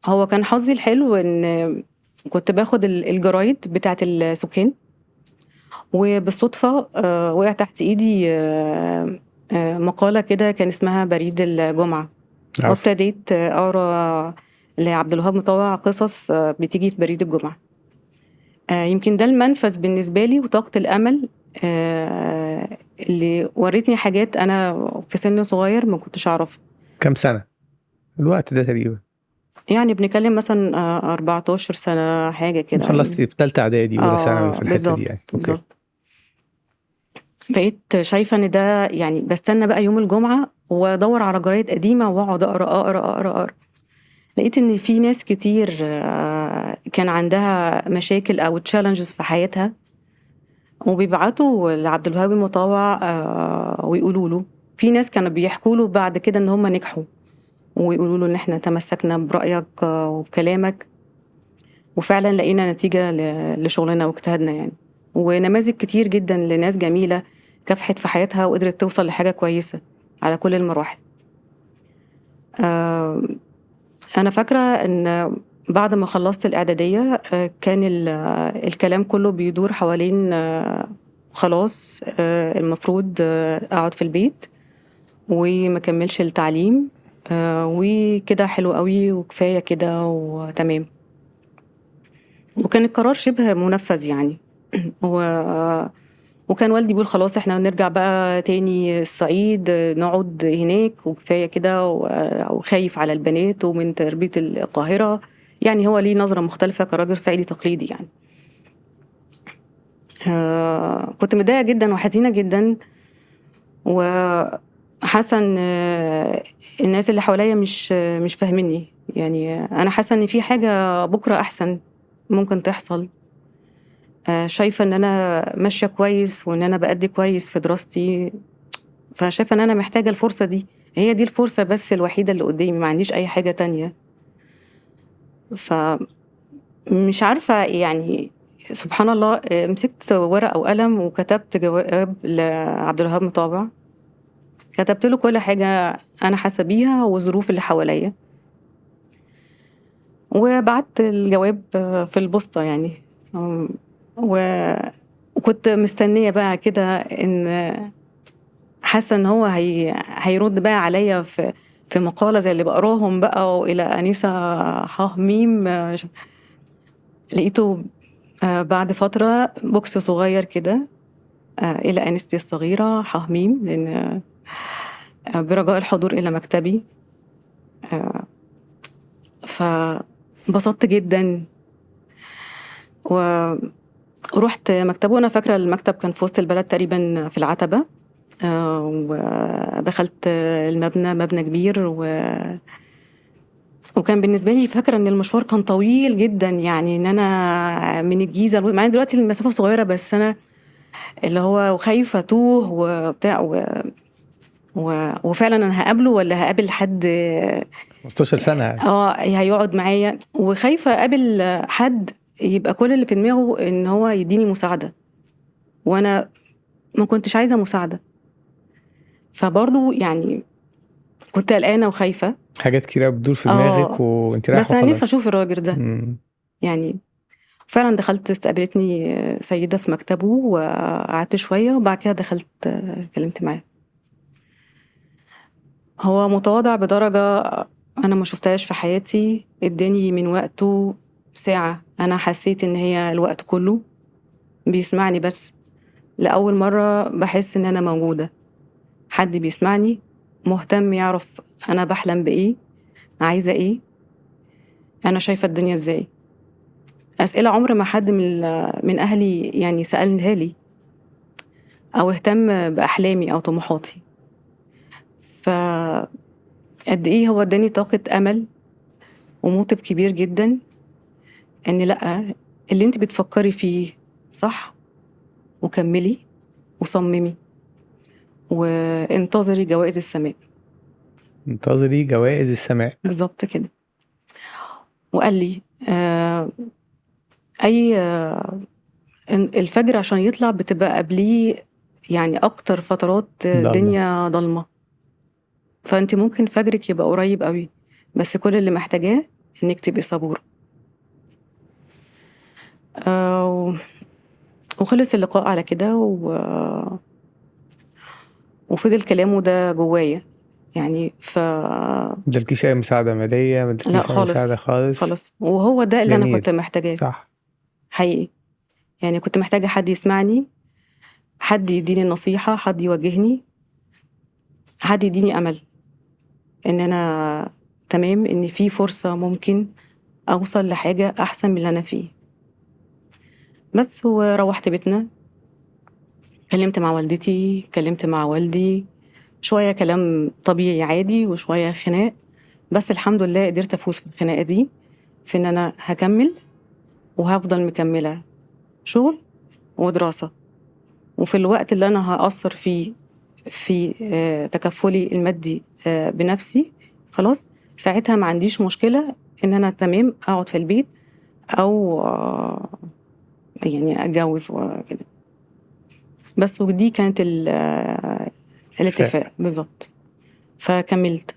هو كان حظي الحلو ان كنت باخد الجرايد بتاعت السكان، وبالصدفة وقع تحت ايدي مقالة كده كان اسمها بريد الجمعة. وابتديت اقرا لعبد الوهاب مطاوع قصص بتيجي في بريد الجمعة. يمكن ده المنفذ بالنسبة لي وطاقة الأمل اللي وريتني حاجات أنا في سن صغير ما كنتش أعرفها. كم سنة الوقت ده تقريبا؟ يعني بنتكلم مثلا 14 سنة حاجة كده. خلصتي في ثالثة إعدادي أولى ثانوي في الحتة دي يعني. بالظبط. بقيت شايفة إن ده يعني بستنى بقى يوم الجمعة وأدور على جرايد قديمة وأقعد أقرأ أقرأ أقرأ أقرأ. لقيت إن في ناس كتير كان عندها مشاكل أو challenges في حياتها، وبيبعتوا لعبد الوهاب المطاوع ويقولوا له. في ناس كانوا بيحكوا له بعد كده إن هم نجحوا ويقولوا له إن إحنا تمسكنا برأيك وبكلامك، وفعلا لقينا نتيجة لشغلنا واجتهادنا يعني. ونماذج كتير جدا لناس جميلة كافحت في حياتها وقدرت توصل لحاجة كويسة على كل المراحل. أنا فاكرة إن بعد ما خلصت الإعدادية كان الكلام كله بيدور حوالين خلاص المفروض أقعد في البيت وما كملش التعليم وكده، حلو قوي وكفاية كده وتمام. وكان القرار شبه منفذ يعني. وكان والدي بيقول خلاص احنا نرجع بقى تاني الصعيد، نقعد هناك وكفاية كده، وخايف على البنات ومن تربية القاهرة. يعني هو ليه نظرة مختلفة كراجل صعيدي تقليدي يعني. كنت متضايقة جدا وحزينة جدا، وحاسة ان الناس اللي حواليا مش فاهميني. يعني انا حاسة ان في حاجة بكرة احسن ممكن تحصل، شايفة ان انا ماشية كويس وان انا بأدي كويس في دراستي، فشايفة ان انا محتاجة الفرصة دي، هي دي الفرصة بس الوحيدة اللي قدامي، ما عنديش اي حاجة تانية. فمش عارفة يعني، سبحان الله مسكت ورقة وقلم وكتبت جواب لعبد الوهاب مطاوع، كتبت له كل حاجة أنا حاسة بيها والظروف اللي حواليا، وبعت الجواب في البوسطة يعني. وكنت مستنية بقى كده، إن حاسة إن هو هيرد بقى عليا في مقالة زي اللي بقراهم بقى، وإلى أنيسة حاه ميم. لقيته بعد فترة box صغير كده، إلى أنستي الصغيرة حاه ميم، لأن برجاء الحضور إلى مكتبي. فانبسطت جدا ورحت مكتبه. أنا فاكرة المكتب كان في وسط البلد تقريبا في العتبة، ودخلت المبنى، مبنى كبير، وكان بالنسبة لي فاكرة إن المشوار كان طويل جدا، يعني إن أنا من الجيزة، مع إن دلوقتي المسافة صغيرة، بس أنا اللي هو خايفة أتوه وبتاع وفعلا أنا هقابله ولا هقابل حد 15 سنة يعني. هيقعد معايا، وخايفة أقابل حد يبقى كل اللي في دماغه إن هو يديني مساعدة، وأنا ما كنتش عايزة مساعدة. فبرضو يعني كنت قلقانة وخايفة، حاجات كتيرة بتدور في دماغك وانت رايحة، بس أنا نفسي أشوف الراجل ده. يعني فعلا دخلت، استقبلتني سيدة في مكتبه وقعدت شوية، وبعد كده دخلت اتكلمت معاه. هو متواضع بدرجة أنا ما شفتهاش في حياتي، اداني من وقته ساعة، أنا حسيت إن هي الوقت كله بيسمعني، بس لأول مرة بحس إن أنا موجودة، حد بيسمعني، مهتم يعرف أنا بحلم بإيه، عايزة إيه، أنا شايفة الدنيا إزاي. أسئلة عمر ما حد من أهلي يعني سألنيها لي أو اهتم بأحلامي أو طموحاتي. فقد إيه هو اداني طاقة أمل وموتيف كبير جدا، إن لأ، اللي أنت بتفكري فيه صح، وكملي وصممي وانتظري جوائز السماء. انتظري جوائز السماء، بالظبط كده. وقال لي أي الفجر عشان يطلع بتبقى قبليه يعني أكتر فترات الدنيا ضلمة، فأنت ممكن فجرك يبقى قريب قوي، بس كل اللي محتاجاه انك تبقي صبوره. وخلص اللقاء على كده، وفضل كلامه ده جوايا يعني. ما ادالكيش اي مساعدة ماليه؟ ما ادالكيش لا اي خالص. مساعدة خالص؟ خالص. وهو ده اللي جميل. انا كنت محتاجاه. صح. حقيقي يعني كنت محتاجه حد يسمعني، حد يديني النصيحة، حد يوجهني، حد يديني امل ان انا تمام، ان في فرصة ممكن اوصل لحاجة احسن من اللي انا فيه. بس وروحت بيتنا، كلمت مع والدتي، كلمت مع والدي، شوية كلام طبيعي عادي وشوية خناق، بس الحمد لله قدرت افوز في الخناقة دي، في ان انا هكمل وهفضل مكملة شغل ودراسة، وفي الوقت اللي انا هأثر فيه في تكفلي المادي بنفسي خلاص، ساعتها ما عنديش مشكلة ان انا تمام اقعد في البيت او يعني اتجوز وكده. بس ودي كانت الاتفاق بالظبط. فكملت.